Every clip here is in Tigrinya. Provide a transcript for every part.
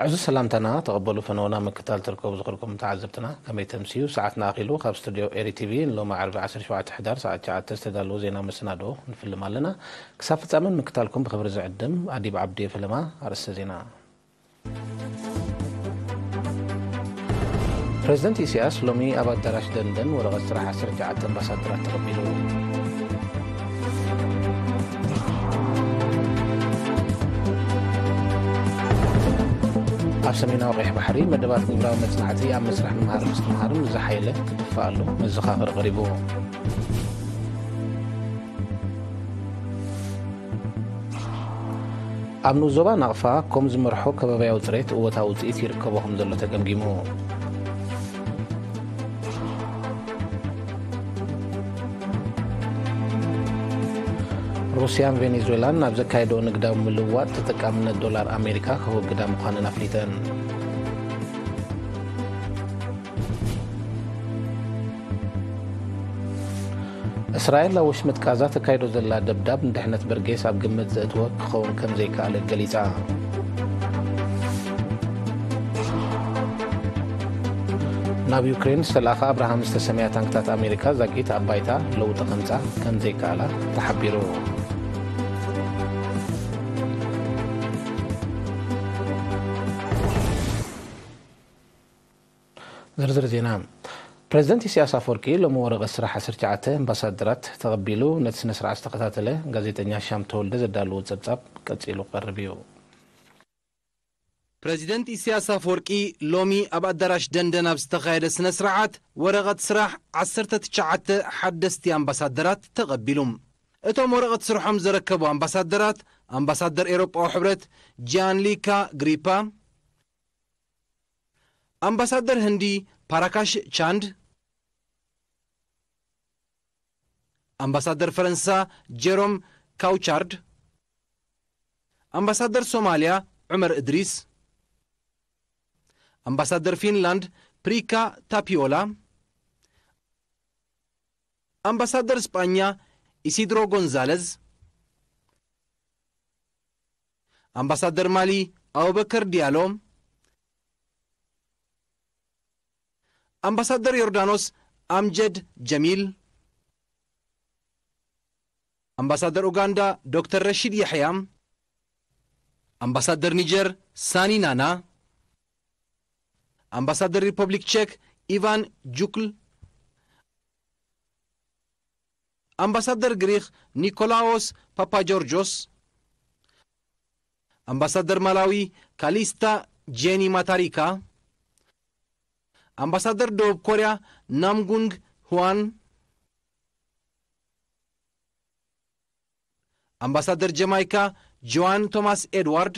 ዕዙዝ ሰላምታና ተቐበሉ። ፈነወና ምክታል ትርከቡ ዝኽርኩም ተዓዘብትና፣ ከመይ ተምስዩ? ሰዓትና ኣኺሉ። ካብ ስቱድዮ ኤሪ ቲቪ ንሎሚ ዓርቢ ዓሰርተ ሸውዓተ ሕዳር ሰዓት ትሽዓተ ዝተዳለወ ዜና መሰናዶ ንፍልም ኣለና። ክሳብ ፍጻመን ምክታልኩም ብኽብሪ ዝዕድም ኣዲብ ዓብዲ ፈለማ። ኣርእስተ ዜና። ፕሬዝደንት ኢሳያስ ሎሚ ኣብ ኣዳራሽ ደንደን ወረቐት ስራሕ ዓሰርተ ትሽዓተ ኣምባሳደራት ተቐቢሉ። ኣብ ሰሜናዊ ቀይሕ ባሕሪ መደባት ግብራዊ መጽናዕቲ ኣብ መስርሕ ምምሃር ምስትምሃር ምስ ዝሓየለ ክድፋእ ኣሎ መዘኻኸሪ ቀሪቡ። ኣብ ንኡስ ዞባ ናቕፋ ኮም ዝመርሖ ከባብያዊ ጽሬት እወታዊ ውጽኢት ይርከቦ ከም ዘሎ ተገምጊሙ። ሩስያን ቬኔዙዌላን ኣብ ዘካየደኦ ንግዳዊ ምልውዋጥ ተጠቃምነት ዶላር ኣሜሪካ ከወግዳ ምዃነን ኣፍሊጠን። እስራኤል ኣብ ወሽመጥ ቃዛ ተካይዶ ዘላ ደብዳብ ንድሕነት በርጌስ ኣብ ግምት ዘእትወ ክኸውን ከም ዘይከኣለ ገሊጻ። ናብ ዩክሬን ዝተላእኻ ኣብርሃም ዝተሰምያ ታንክታት ኣሜሪካ ዛጊት ኣብ ባይታ ለውጢ ከምጻ ከም ዘይከኣላ ተሓቢሩ። ዝርዝር ዜና። ፕሬዝደንት ኢሳያስ ኣፈወርቂ ሎሚ ወረቐት ስራሕ ዓሰርተ ትሽዓተ ኣምባሳደራት ተቐቢሉ ነቲ ስነ ስርዓት ዝተኸታተለ ጋዜጠኛ ሻም ተወልደ ዘዳለዎ ጸብጻብ ቀጺሉ ክቐርብ እዩ። ፕሬዝደንት ኢሳያስ ኣፈወርቂ ሎሚ ኣብ ኣዳራሽ ደንደን ኣብ ዝተኻየደ ስነ ስርዓት ወረቐት ስራሕ ዓሰርተ ትሽዓተ ሓደስቲ ኣምባሳደራት ተቐቢሉ። እቶም ወረቐት ስርሖም ዘረከቡ ኣምባሳደራት ኣምባሳደር ኤውሮጳዊ ሕብረት ጂያንሊካ ግሪፓ፣ ኣምባሳደር ህንዲ ፓራካሽ ቻንድ፣ ኣምባሳደር ፈረንሳ ጀሮም ካውቻርድ፣ ኣምባሳደር ሶማልያ ዑመር እድሪስ፣ ኣምባሳደር ፊንላንድ ፕሪካ ታፒዮላ፣ ኣምባሳደር ስጳኛ ኢሲድሮ ጎንዛለዝ፣ ኣምባሳደር ማሊ ኣቡበከር ዲያሎ፣ ኣምባሳደር ዮርዳኖስ ኣምጀድ ጀሚል፣ ኣምባሳደር ኡጋንዳ ዶክተር ረሺድ ያሕያ፣ ኣምባሳደር ኒጀር ሳኒ ናና፣ ኣምባሳደር ሪፐብሊክ ቼክ ኢቫን ጁክል፣ ኣምባሳደር ግሪኽ ኒኮላዎስ ፓፓጆርጆስ፣ ኣምባሳደር ማላዊ ካሊስታ ጄኒ ማታሪካ፣ ኣምባሳደር ደቡብ ኮርያ ናምጉንግ ህዋን፣ ኣምባሳደር ጀማይካ ጆዋን ቶማስ ኤድዋርድ፣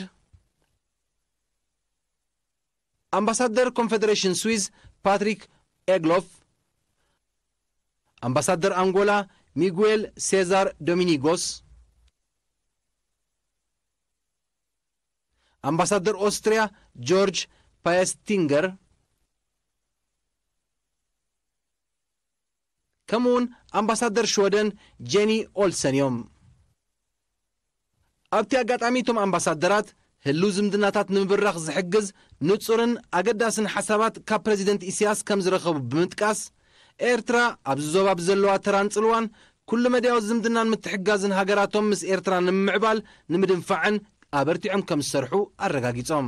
ኣምባሳደር ኮንፌደሬሽን ስዊዝ ፓትሪክ ኤግሎፍ፣ ኣምባሳደር ኣንጎላ ሚጉዌል ሴዛር ዶሚኒጎስ፣ ኣምባሳደር ኦስትርያ ጆርጅ ፓየስቲንገር፣ ከምኡውን ኣምባሳደር ሽወደን ጄኒ ኦልሰን እዮም። ኣብቲ ኣጋጣሚ እቶም ኣምባሳደራት ህልው ዝምድናታት ንምብራኽ ዝሕግዝ ንጹርን ኣገዳስን ሓሳባት ካብ ፕረዚደንት ኢሳያስ ከም ዝረኸቡ ብምጥቃስ፣ ኤርትራ ኣብዚ ዞባ ብዘለዋ ተራን ጽልዋን ኩሉ መዳያዊ ዝምድናን ምትሕግጋዝን ሃገራቶም ምስ ኤርትራ ንምምዕባል ንምድንፋዕን ኣበርቲዖም ከም ዝሰርሑ ኣረጋጊጾም።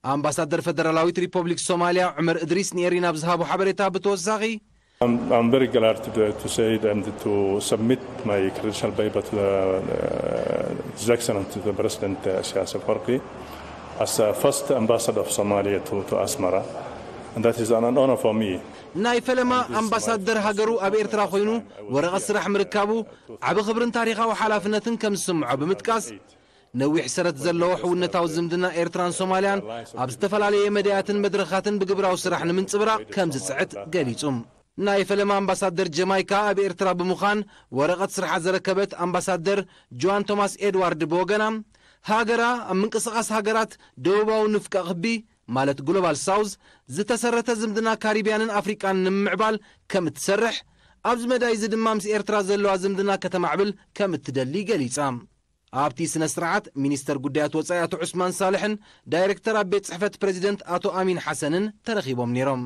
ኣምባሳደር ፈደራላዊት ሪፐብሊክ ሶማልያ ዑመር እድሪስ ንኤሪና ኣብ ዝሃቦ ሓበሬታ ብተወሳኺ I'm, I'm very glad to, to say and to submit my credential paper to the, uh, His Excellency the President uh, Sias Afwerki as the first ambassador of Somalia to, to Asmara, and that is an honor for me. ናይ ፈለማ ኣምባሳደር ሃገሩ ኣብ ኤርትራ ኮይኑ ወረቐት ስራሕ ምርካቡ ዓቢ ክብርን ታሪኻዊ ሓላፍነትን ከም ዝስምዖ ብምጥቃስ፣ ነዊሕ ሰረት ዘለዎ ሕውነታዊ ዝምድና ኤርትራን ሶማልያን ኣብ ዝተፈላለየ መዳያትን መድረኻትን ብግብራዊ ስራሕ ንምንጽብራቕ ከም ዝጽዕት ገሊጹ። ናይ ፈለማ ኣምባሳደር ጀማይካ ኣብ ኤርትራ ብምዃን ወረቐት ስርሓ ዘረከበት ኣምባሳደር ጆዋን ቶማስ ኤድዋርድ ብወገና፣ ሃገራ ኣብ ምንቅስቓስ ሃገራት ደቡባዊ ንፍቀ ክቢ ማለት ግሎባል ሳውዝ ዝተሰረተ ዝምድና ካሪብያንን ኣፍሪቃን ንምምዕባል ከም እትሰርሕ፣ ኣብዚ መዳይ እዚ ድማ ምስ ኤርትራ ዘለዋ ዝምድና ከተማዕብል ከም እትደሊ ገሊጻ። ኣብቲ ስነ ስርዓት ሚኒስተር ጉዳያት ወጻኢ ኣቶ ዑስማን ሳልሕን ዳይሬክተር ኣብ ቤት ጽሕፈት ፕሬዚደንት ኣቶ ኣሚን ሓሰንን ተረኺቦም ነይሮም።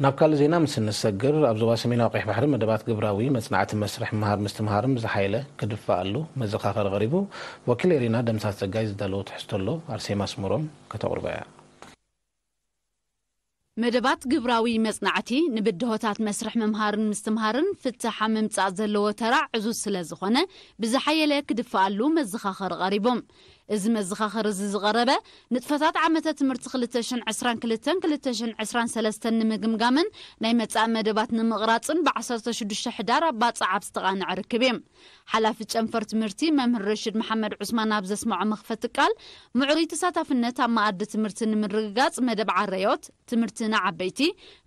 ናብ ካልእ ዜና ምስ እንሰግር፣ ኣብ ዞባ ሰሜናዊ ቀይሕ ባሕሪ መደባት ግብራዊ መጽናዕቲ መስርሕ ምምሃር ምስትምሃርን ብዝሓየለ ክድፋኣሉ መዘኻኸሪ ቀሪቡ። ወኪል ኤሪና ደምሳስ ጸጋይ ዝዳለዎ ትሕዝቶ ኣሎ፣ ኣርሴማ ኣስመሮም ከተቕርቦ እያ። መደባት ግብራዊ መጽናዕቲ ንብድሆታት መስርሕ ምምሃርን ምስትምሃርን ፍታሕ ኣብ ምምጻእ ዘለዎ ተራ ዕዙዝ ስለ ዝኾነ፣ ብዝሓየለ ክድፋኣሉ መዘኻኸሪ ቀሪቡ። እዚ መዘኻኸሪ እዚ ዝቐረበ፣ ንጥፈታት ዓመተ ትምህርቲ ክልተ ሽሕን ዕስራን ክልተን ክልተ ሽሕን ዕስራን ሰለስተን ንምግምጋምን ናይ መጻኢ መደባት ንምቕራጽን ብ ዓሰርተ ሽዱሽተ ሕዳር ኣብ ባጽዕ ኣብ ዝተቓንዐ ርክብ እዩ። ሓላፊ ጨንፈር ትምህርቲ መምህር ረሽድ መሓመድ ዑስማን ኣብ ዘስመዖ መኽፈቲ ቃል፣ ምዕሩይ ተሳታፍነት ኣብ መኣዲ ትምህርቲ ንምርግጋጽ መደብ ዓረዮት፣ ትምህርቲ ንዓበይቲ፣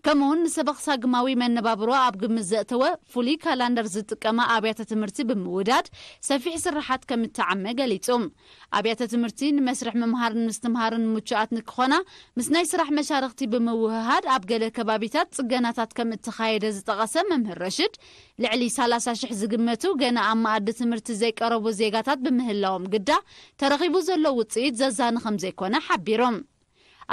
ከምኡውን ንሰበኽ ሳግማዊ መነባብሮ ኣብ ግምት ዘእተወ ፍሉይ ካላንደር ዝጥቀማ ኣብያተ ትምህርቲ ብምውዳድ ሰፊሕ ስራሓት ከም እተዓመ ገሊጹ። ኣብያተ ትምህርቲ ንመስርሕ ምምሃርን ምስትምሃርን ምቹኣት ንክኾና፣ ምስ ናይ ስራሕ መሻርኽቲ ብምውህሃድ ኣብ ገለ ከባቢታት ጽገናታት ከም እተኻየደ ዝጠቐሰ መምህር ረሽድ፣ ልዕሊ ሰላሳ ሽሕ ዝግመቱ ገና ኣብ መኣዲ ትምህርቲ ዘይቀረቡ ዜጋታት ብምህላዎም ግዳ፣ ተረኺቡ ዘሎ ውጽኢት ዘዛኒ ከም ዘይኮነ ሓቢሩ።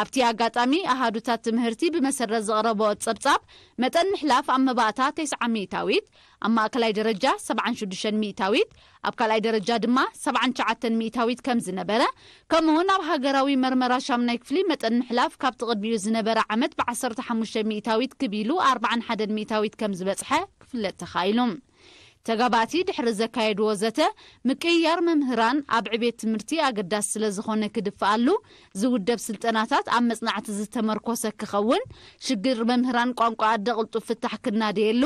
ኣብቲ ኣጋጣሚ፣ ኣሃዱታት ትምህርቲ ብመሰረት ዝቐረቦ ጸብጻብ፣ መጠን ምሕላፍ ኣብ መባእታ ተስዓ ሚእታዊት፣ ኣብ ማእከላይ ደረጃ ሰብዓን ሽዱሽተን ሚእታዊት፣ ኣብ ካልኣይ ደረጃ ድማ ሰብዓን ትሽዓተን ሚእታዊት ከም ዝነበረ፣ ከምኡውን ኣብ ሃገራዊ መርመራ ሻምናይ ክፍሊ መጠን ምሕላፍ ካብቲ ቅድሚኡ ዝነበረ ዓመት ብ ዓሰርተ ሓሙሽተ ሚእታዊት ክብ ኢሉ ኣርብዓን ሓደን ሚእታዊት ከም ዝበጽሐ ክፍለጥ ተኻኢሉ። ተጋባእቲ ድሕሪ ዘካየድዎ ዘተ፣ ምቅይያር መምህራን ኣብ ዕቤት ትምህርቲ ኣገዳሲ ስለ ዝኾነ ክድፍኣሉ፣ ዝውደብ ስልጠናታት ኣብ መጽናዕቲ ዝተመርኮሰ ክኸውን፣ ሽግር መምህራን ቋንቋ ኣደ ቅልጡፍ ፍታሕ ክናደየሉ፣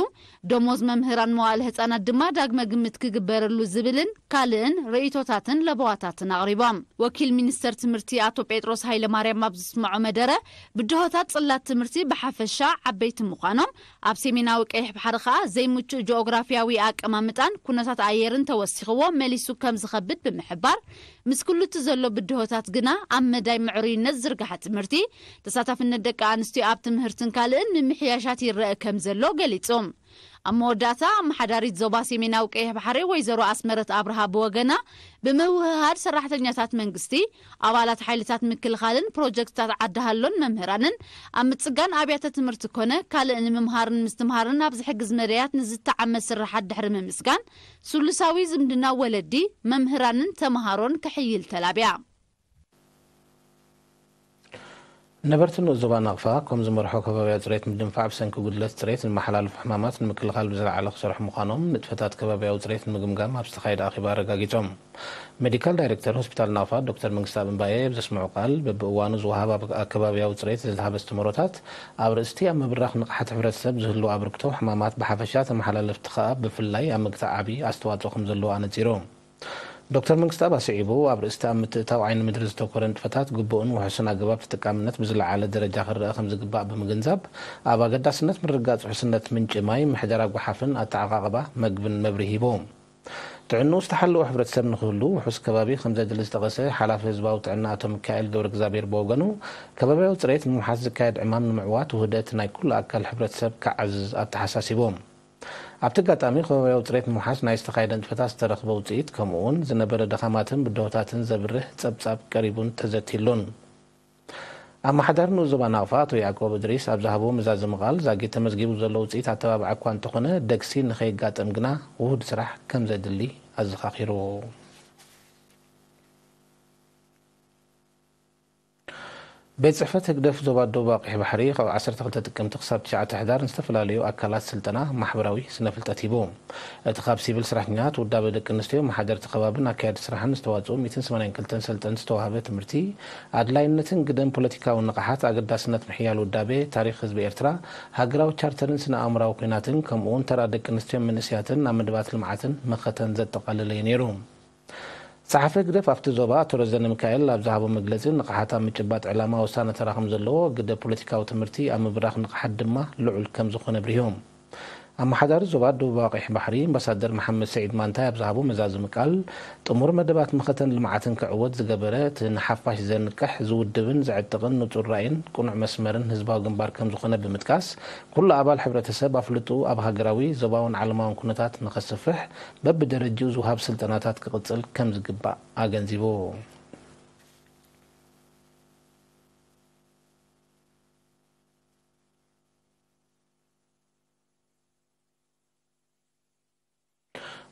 ደሞዝ መምህራን መዋእለ ህጻናት ድማ ዳግመ ግምት ክግበረሉ ዝብልን ካልእን ርእይቶታትን ለበዋታትን ኣቕሪቦም። ወኪል ሚኒስተር ትምህርቲ ኣቶ ጴጥሮስ ሃይለማርያም ኣብ ዝስምዖ መደረ፣ ብድሆታት ጽላት ትምህርቲ ብሓፈሻ ዓበይቲ ምዃኖም፣ ኣብ ሰሜናዊ ቀይሕ ባሕሪ ከኣ ዘይምቹእ ጂኦግራፊያዊ ኣቀማምጣን ኩነታት ኣየርን ተወሲኽዎ መሊሱ ከም ዝኸብድ ብምሕባር፣ ምስ ኩሉ እቲ ዘሎ ብድሆታት ግና ኣብ መዳይ ምዕሩይነት ዝርግሐ ትምህርቲ፣ ተሳታፍነት ደቂ ኣንስትዮ ኣብ ትምህርትን ካልእን ምምሕያሻት ይረአ ከም ዘሎ ገሊጹ። ኣብ መወዳእታ፣ ኣመሓዳሪት ዞባ ሰሜናዊ ቀይሕ ባሕሪ ወይዘሮ ኣስመረት ኣብርሃ ብወገና፣ ብምውህሃድ ሰራሕተኛታት መንግስቲ፣ ኣባላት ሓይልታት ምክልኻልን ፕሮጀክትታት ዓዲ ሃሎን መምህራንን ኣብ ምጽጋን ኣብያተ ትምህርቲ ኮነ ካልእ ንምምሃርን ምስትምሃርን ኣብ ዝሕግዝ መዳያት ንዝተዓመ ስርሓት ድሕሪ ምምስጋን፣ ስሉሳዊ ዝምድና ወለዲ፣ መምህራንን ተመሃሮን ክሕይል ተላብያ። ነበርቲ ንኡስ ዞባ ናቕፋ፣ ከም ዝመርሖ ከባብያዊ ጽሬት ምድንፋዕ ብሰንኪ ጉድለት ጽሬት ዝመሓላለፉ ሕማማት ንምክልኻል ብዝለዓለ ክሰርሑ ምዃኖም ንጥፈታት ከባብያዊ ጽሬት ንምግምጋም ኣብ ዝተኻየደ ኣኼባ ኣረጋጊጾም። ሜዲካል ዳይሬክተር ሆስፒታል ናቕፋ ዶክተር መንግስተኣብ እምባየ ኣብ ዘስምዖ ቃል፣ በብእዋኑ ዝወሃብ ኣብ ኣከባብያዊ ጽሬት ዝተሃበ ኣስተምህሮታት ኣብ ርእስቲ ኣብ ምብራኽ ንቕሓት ሕብረተሰብ ዝህልዎ ኣበርክቶ፣ ሕማማት ብሓፈሻ ተመሓላለፍቲ ከኣ ብፍላይ ኣብ ምግታእ ዓቢ ኣስተዋጽኦ ከም ዘለዎ ኣነጺሩ። ዶክተር መንግስተኣብ ኣስዒቡ፣ ኣብ ርእስቲ ኣብ ምትእትታው ዓይኒ ምድሪ ዝተኮረ ንጥፈታት ግቡእን ውሑስን ኣገባብ ተጠቃምነት ብዝለዓለ ደረጃ ክረኣ ከም ዝግባእ ብምግንዛብ፣ ኣብ ኣገዳስነት ምርግጋጽ ውሕስነት ምንጪ ማይ፣ ምሕደራ ጓሓፍን ኣተዓቓቕባ መግብን መብርሂ ሂቡ። ጥዕንኡ ዝተሓለወ ሕብረተሰብ ንክህሉ ውሑስ ከባቢ ከም ዘድሊ ዝጠቐሰ ሓላፊ ህዝባዊ ጥዕና ኣቶ ሚካኤል ገብረ እግዚኣብሔር ብወገኑ፣ ከባብያዊ ጽሬት ንምውሓስ ዝካየድ ዕማም ንምዕዋት ውህደት ናይ ኩሉ ኣካል ሕብረተሰብ ክዓዝዝ ኣተሓሳሲቡ። ኣብቲ ኣጋጣሚ፣ ከባብያዊ ጽሬት ንምውሓስ ናይ ዝተኻየደ ንጥፈታት ዝተረኽበ ውጽኢት፣ ከምኡ'ውን ዝነበረ ድኻማትን ብድሆታትን ዘብርህ ጸብጻብ ቀሪቡን ተዘትይሉን። ኣመሓዳሪ ንኡስ ዞባ ናቕፋ ኣቶ ያዕቆብ እድሪስ ኣብ ዝሃብዎ መዛዘሚ ቃል፣ ዛጊት ተመዝጊቡ ዘሎ ውጽኢት ኣተባብዓ እኳ እንተኾነ፣ ደግሲ ንኸይጋጠም ግና ውሁድ ስራሕ ከም ዘድሊ ኣዘኻኺሩ። ቤት ጽሕፈት ህግደፍ ዞባ ደቡብ ቀይሕ ባሕሪ ካብ ዓሰርተ ክልተ ጥቅምቲ ክሳብ ትሽዓተ ሕዳር ንዝተፈላለዩ ኣካላት ስልጠና ማሕበራዊ ስነ ፍልጠት ሂቡ። እቲ ካብ ሲቪል ሰራሕተኛታት፣ ውዳበ ደቂ ኣንስትዮ፣ መሓደርቲ ከባብን ኣካየድቲ ስራሕን ዝተዋጽኡ ሚእትን ሰማንያን ክልተን ሰልጠንቲ ዝተዋህበ ትምህርቲ፣ ኣድላይነትን ግደን ፖለቲካዊ ንቕሓት፣ ኣገዳስነት ምሕያል ውዳቤ፣ ታሪኽ ህዝቢ ኤርትራ፣ ሃገራዊ ቻርተርን ስነ ኣእምራዊ ኲናትን፣ ከምኡ'ውን ተራ ደቂ ኣንስትዮን መንእሰያትን ኣብ መደባት ልምዓትን መኸተን ዘጠቓለለ እዩ ነይሩ። ጸሓፊ ህግደፍ ኣብቲ ዞባ ኣቶ ረዘነ ሚካኤል ኣብ ዝሃቦ መግለጺ፣ ንቕሓት ኣብ ምጭባጥ ዕላማ ወሳኒ ተራ ከም ዘለዎ፣ ግደ ፖለቲካዊ ትምህርቲ ኣብ ምብራኽ ንቕሓት ድማ ልዑል ከም ዝኾነ ኣብሪሁ። ኣመሓዳሪ ዞባ ደቡባዊ ቀይሕ ባሕሪ ኣምባሳደር መሓመድ ሰዒድ ማንታይ ኣብ ዝሃቦ መዛዘሚ ቃል፣ ጥሙር መደባት መኸተን ልምዓትን ክዕወት ዝገበረ፣ እቲ ንሓፋሽ ዘንቅሕ፣ ዝውድብን ዘዕጥቕን ንጹር ራእይን ቅኑዕ መስመርን ህዝባዊ ግንባር ከም ዝኾነ ብምጥቃስ፣ ኩሉ ኣባል ሕብረተሰብ ኣፍልጥኡ ኣብ ሃገራዊ፣ ዞባውን ዓለማውን ኩነታት ንኸስፍሕ በብደረጅኡ ዝወሃብ ስልጠናታት ክቕጽል ከም ዝግባእ ኣገንዚቡ።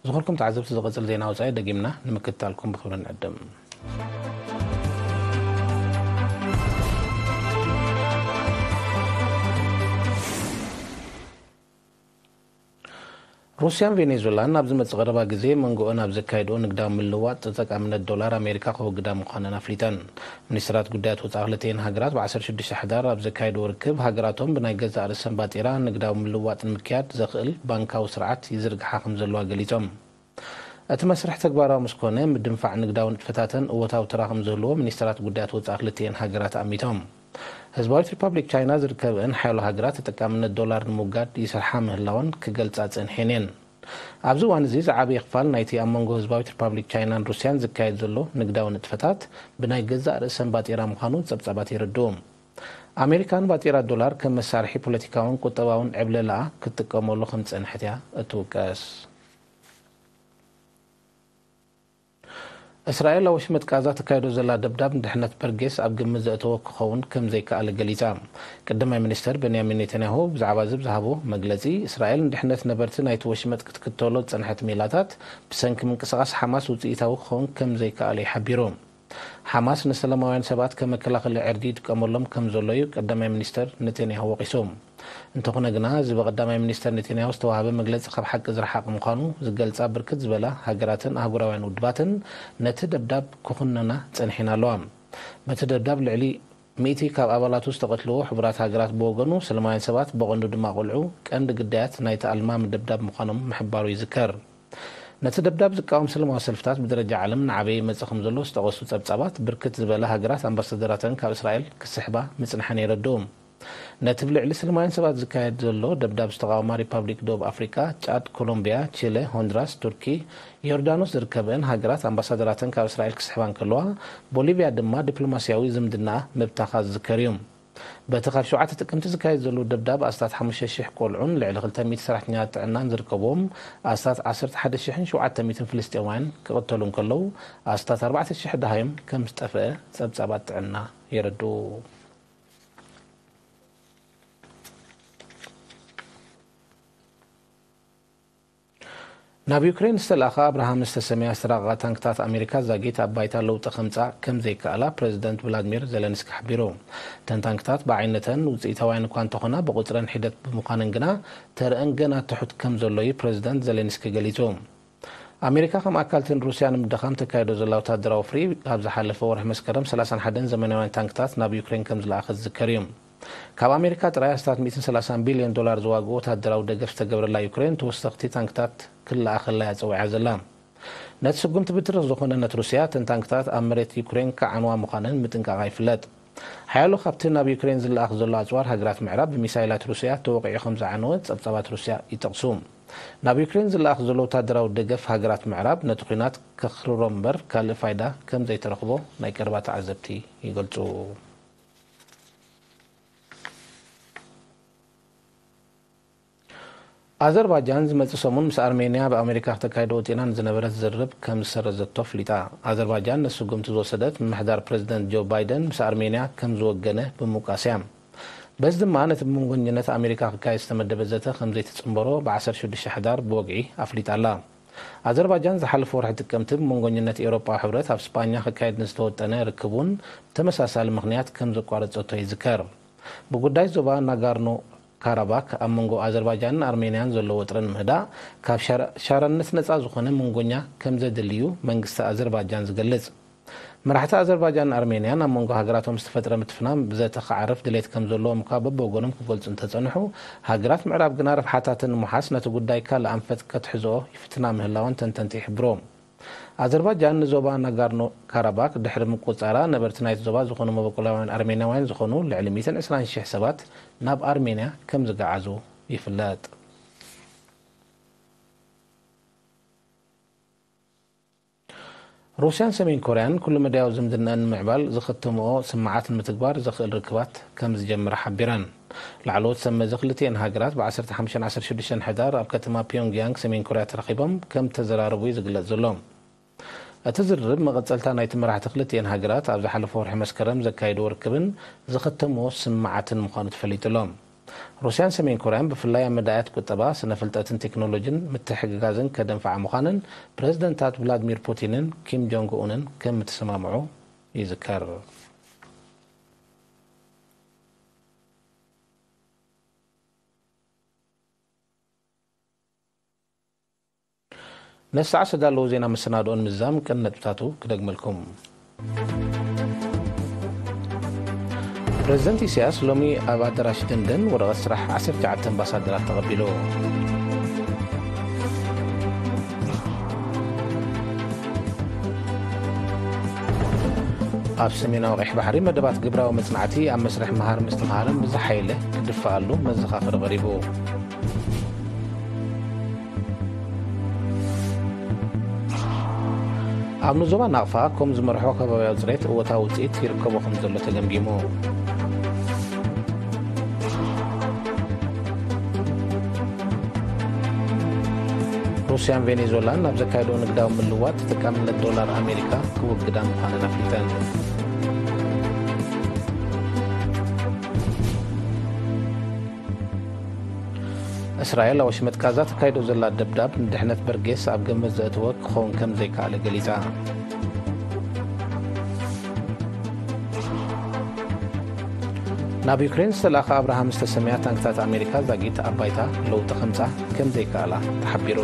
ዝኸበርኩም ተዓዘብቲ፣ ዝቕጽል ዜና ወጻኢ ደጊምና ንምክትታልኩም ብኽብሪ ንዕድም። ሩስያን ቬኔዙላን ኣብ ዝመጽእ ቀረባ ግዜ መንጎኦን ኣብ ዘካየድኦ ንግዳዊ ምልውዋጥ ተጠቃምነት ዶላር ኣሜሪካ ከወግዳ ምዃነን ኣፍሊጠን። ሚኒስትራት ጉዳያት ወጻኢ ክልቲኤን ሃገራት ብ ዓሰርተ ሽዱሽተ ሕዳር ኣብ ዘካየድዎ ርክብ፣ ሃገራቶም ብናይ ገዛእ ርእሰን ባጤራ ንግዳዊ ምልውዋጥ ንምክያድ ዘኽእል ባንካዊ ስርዓት ይዝርግሓ ከም ዘለዋ ገሊጾም። እቲ መስርሕ ተግባራዊ ምስ ኮነ፣ ምድንፋዕ ንግዳዊ ንጥፈታተን እወታዊ ተራ ከም ዝህልዎ ሚኒስትራት ጉዳያት ወጻኢ ክልቲኤን ሃገራት ኣሚቶም። ህዝባዊት ሪፓብሊክ ቻይና ዝርከብአን ሓያሎ ሃገራት ተጠቃምነት ዶላር ንምውጋድ ይሰርሓ ምህላወን ክገልጻ ጸንሐን እየን። ኣብዚ እዋን እዚ ዝዓበየ ክፋል ናይቲ ኣብ መንጎ ህዝባዊት ሪፓብሊክ ቻይናን ሩስያን ዝካየድ ዘሎ ንግዳዊ ንጥፈታት ብናይ ገዛእ ርእሰን ባጤራ ምዃኑ ጸብጻባት የረድኡ። ኣሜሪካ ንባጤራ ዶላር ከም መሳርሒ ፖለቲካውን ቁጠባውን ዕብለላኣ ክትጥቀመሉ ከም ዝጸንሐት እያ እትውቀስ። እስራኤል ኣብ ወሽመጥ ቃዛ ተካይዶ ዘላ ደብዳብ ንድሕነት በርጌስ ኣብ ግምት ዘእተወ ክኸውን ከም ዘይከኣለ ገሊጻ። ቀዳማይ ሚኒስተር ቤንያሚን ኔታንያሁ ብዛዕባ እዚ ብዝሃቦ መግለጺ፣ እስራኤል ንድሕነት ነበርቲ ናይቲ ወሽመጥ ክትክተሎ ዝጸንሐት ሜላታት ብሰንኪ ምንቅስቓስ ሓማስ ውጽኢታዊ ክኸውን ከም ዘይከኣለ እዩ ሓቢሩ። ሓማስ ንሰላማውያን ሰባት ከም መከላኸሊ ዕርዲ ይጥቀመሎም ከም ዘሎ እዩ ቀዳማይ ሚኒስተር ኔታንያሁ ወቒሱ። እንተኾነ ግና፣ እዚ ብቐዳማይ ሚኒስተር ኔታንያሁ ዝተዋህበ መግለጺ ካብ ሓቂ ዝረሓቐ ምዃኑ ዝገልጻ ብርክት ዝበላ ሃገራትን ኣህጉራውያን ውድባትን ነቲ ደብዳብ ክኹንና ጸኒሐን ኣለዋ። በቲ ደብዳብ ልዕሊ ሚእቲ ካብ ኣባላቱ ዝተቐትልዎ፣ ሕቡራት ሃገራት ብወገኑ ሰላማውያን ሰባት፣ ብቐንዱ ድማ ቆልዑ፣ ቀንዲ ግዳያት ናይቲ ኣልማሚ ደብዳብ ምዃኖም ምሕባሩ ይዝከር። ነቲ ደብዳብ ዝቃወም ሰላማዊ ሰልፍታት ብደረጃ ዓለም እናዓበየ ይመጽእ ከም ዘሎ ዝጠቐሱ ጸብጻባት፣ ብርክት ዝበላ ሃገራት ኣምባሳደራተን ካብ እስራኤል ክስሕባ ምጽንሐን የረድኡ። ነቲ ብልዕሊ ሰላማውያን ሰባት ዝካየድ ዘሎ ደብዳብ ዝተቓወማ ሪፓብሊክ ደቡብ ኣፍሪቃ፣ ጫድ፣ ኮሎምቢያ፣ ቺለ፣ ሆንድራስ፣ ቱርኪ፣ ዮርዳኖስ ዝርከበአን ሃገራት ኣምባሳደራተን ካብ እስራኤል ክስሕባ እንከለዋ፣ ቦሊቪያ ድማ ዲፕሎማስያዊ ዝምድናኣ ምብታኻ ዝዝከር እዩ። በቲ ካብ ሸውዓተ ጥቅምቲ ዝካየድ ዘሎ ደብዳብ ኣስታት ሓሙሽተ ሽሕ ቆልዑን ልዕሊ ክልተ ሚእቲ ሰራሕተኛታት ጥዕናን ዝርከብዎም ኣስታት ዓሰርተ ሓደ ሽሕን ሸውዓተ ሚእትን ፍልስጤማውያን ክቕተሉ እንከለዉ፣ ኣስታት ኣርባዕተ ሽሕ ደሃዮም ከም ዝጠፍአ ጸብጻባት ጥዕና የረድኡ። ናብ ዩክሬን ዝተላእኻ ኣብርሃም ዝተሰምያ ዝተራቐቓ ታንክታት ኣሜሪካ ዛጊት ኣብ ባይታ ለውጢ ከምጽኣ ከም ዘይከኣላ ፕረዚደንት ቭላድሚር ዜለንስኪ ሓቢሩ። እተን ታንክታት ብዓይነተን ውጽኢታውያን እኳ እንተኾና፣ ብቑጽረን ሒደት ብምዃነን ግና ተረአን ገና ትሑት ከም ዘሎ እዩ ፕረዚደንት ዜለንስኪ ገሊጹ። ኣሜሪካ ከም ኣካል እቲ ንሩስያ ንምድኻም ተካይዶ ዘላ ወታደራዊ ፍሪ፣ ኣብ ዝሓለፈ ወርሒ መስከረም ሰላሳን ሓደን ዘመናውያን ታንክታት ናብ ዩክሬን ከም ዝለኣኸት ዝዝከር እዩ። ካብ ኣሜሪካ ጥራይ ኣስታት ሚእትን ሰላሳን ቢልዮን ዶላር ዝዋግኡ ወታደራዊ ደገፍ ዝተገብረላ ዩክሬን፣ ተወሰኽቲ ታንክታት ክለኣኸላ እያ ጸዊዓ ዘላ። ነቲ ስጉምቲ ብትሪ ዝኾነነት ሩስያ፣ እተን ታንክታት ኣብ መሬት ዩክሬን ክዓንዋ ምዃነን ምጥንቃቓ ይፍለጥ። ሓያሎ ካብቲ ናብ ዩክሬን ዝለኣኽ ዘሎ ኣጽዋር ሃገራት ምዕራብ ብሚሳይላት ሩስያ ተወቒዑ ከም ዝዓነወ ጸብጻባት ሩስያ ይጠቕሱ። ናብ ዩክሬን ዝለኣኽ ዘሎ ወታደራዊ ደገፍ ሃገራት ምዕራብ ነቲ ኲናት ከኽርሮ እምበር ካልእ ፋይዳ ከም ዘይተረኽቦ ናይ ቀረባ ተዓዘብቲ ይገልጹ። ኣዘርባጃን ዝመጽእ ሰሙን ምስ ኣርሜንያ ኣብ ኣሜሪካ ክተካይዶ ወጢና ንዝነበረት ዝርርብ ከም ዝሰረዘቶ ኣፍሊጣ። ኣዘርባጃን ነቲ ስጉምቲ ዝወሰደት፣ ምምሕዳር ፕረዚደንት ጆ ባይደን ምስ ኣርሜንያ ከም ዝወገነ ብምውቃስ እያ። በዚ ድማ ነቲ ብመንጎኝነት ኣሜሪካ ክካየድ ዝተመደበ ዘተ ከም ዘይትጽንበሮ ብ ዓሰርተ ሽዱሽተ ሕዳር ብወግዒ ኣፍሊጣ ኣላ። ኣዘርባጃን ዝሓለፈ ወርሒ ጥቅምቲ ብመንጎኝነት ኤውሮጳዊ ሕብረት ኣብ ስጳኛ ክካየድ ንዝተወጠነ ርክብ እውን ብተመሳሳሊ ምኽንያት ከም ዘቋረጸቶ ይዝከር። ብጉዳይ ዞባ ናጋርኖ ካራባክ ኣብ መንጎ ኣዘርባጃንን ኣርሜንያን ዘሎ ወጥሪ ንምህዳእ፣ ካብ ሻራ-፣ ሻራነት ነጻ ዝኾነ መንጎኛ ከም ዘድሊ እዩ መንግስቲ ኣዘርባጃን ዝገልጽ። መራሕቲ ኣዘርባጃንን ኣርሜንያን ኣብ መንጎ ሃገራቶም ዝተፈጥረ ምትፍናን ብዘተ ክዓርፍ ድሌት ከም ዘለዎም እኳ በብወገኖም ክገልጹ እንተጸንሑ፣ ሃገራት ምዕራብ ግና ረብሓታተን ንምውሓስ ነቲ ጉዳይ ካልእ ኣንፈት ከትሕዝኦ ይፍትና ምህላወን ተንተንቲ ይሕብሩ። ኣዘርባጃን ንዞባ ናጋርኖ ካራባክ ድሕሪ ምቁጻራ፣ ነበርቲ ናይቲ ዞባ ዝኾኑ መበቆላውያን ኣርሜናውያን ዝኾኑ ልዕሊ ሚእትን ዕስራን ሽሕ ሰባት ናብ ኣርሜንያ ከም ዝገዓዙ ይፍለጥ። ሩስያን ሰሜን ኮርያን ኩሉ መዳያዊ ዝምድናን ንምዕባል ዝኽተምኦ ስምምዓት ንምትግባር ዘኽእል ርክባት ከም ዝጀምራ ሓቢረን። ላዕለዎት ሰብ መዚ ክልቲኤን ሃገራት ብ ዓሰርተ ሓሙሽተ ዓሰርተ ሽዱሽተ ሕዳር ኣብ ከተማ ፒዮንግያንግ ሰሜን ኮርያ ተራኺቦም ከም ተዘራረቡ እዩ ዝግለጽ ዘሎ። እቲ ዝርርብ መቐጸልታ ናይቲ መራሕቲ ክልቲኤን ሃገራት ኣብ ዝሓለፈ ወርሒ መስከረም ዘካየድዎ ርክብን ዝኽተምዎ ስምምዓትን ምዃኑ ተፈሊጡ ኣሎ። ሩስያን ሰሜን ኮርያን ብፍላይ ኣብ መዳያት ቁጠባ፣ ስነ ፍልጠትን ቴክኖሎጂን ምትሕግጋዝን ከደንፍዓ ምዃነን ፕረዚደንታት ቭላድሚር ፑቲንን ኪም ጆንግ ኡንን ከም እተሰማምዑ ይዝከር። ነሳዕ ዝተዳለዉ ዜና መሰናድኦን ምዛም ቀን ነጥብታቱ ክደግመልኩም። ፕረዚደንት ኢሳያስ ሎሚ ኣብ ኣዳራሽ ደንደን ወረቐት ስራሕ ዓሰርተ ትሽዓተ ኣምባሳደራት ተቐቢሉ። ኣብ ሰሜናዊ ቀይሕ ባሕሪ መደባት ግብራዊ መጽናዕቲ ኣብ መስርሕ መሃር ምስትምሃርን ብዝሓየለ ክድፋኣሉ መዘኻኸሪ ቀሪቡ። ኣብ ንዞባ ናቕፋ ኮም ዝመርሖ ከባብያዊ ጽሬት እወታዊ ውጽኢት ይርከቦ ከም ዘሎ ተገምጊሙ። ሩስያን ቬኔዙዌላን ኣብ ዘካየድኦ ንግዳዊ ምልዋጥ ተጠቃምነት ዶላር ኣሜሪካ ክውግዳ ምዃነን ኣፍሊጠን። እስራኤል ኣብ ወሽመጥ ጋዛ ተካይዶ ዘላ ደብዳብ ንድሕነት በርጌስ ኣብ ገመት ዘእተወ ክኸውን ከም ዘይከኣለ ገሊጻ። ናብ ዩክሬን ዝተላእኻ ኣብርሃም ዝተሰምያ ታንክታት ኣሜሪካ ዛጊት ኣብ ባይታ ለውጢ ከምጻ ከም ዘይከኣላ ተሓቢሩ።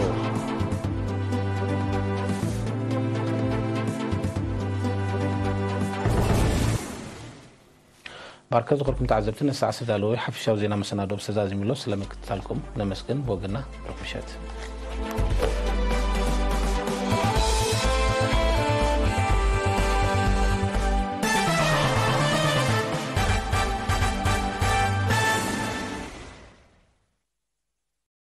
ባርከ ዝኸርኩም ተዓዘብቲ ነሳዕ ዝተዳለወ ሓፈሻዊ ዜና መሰናዶ ተዛዚሙ ኣሎ። ስለ ምክትታልኩም ነመስግን። ብወገንና ርሑስ ምሸት።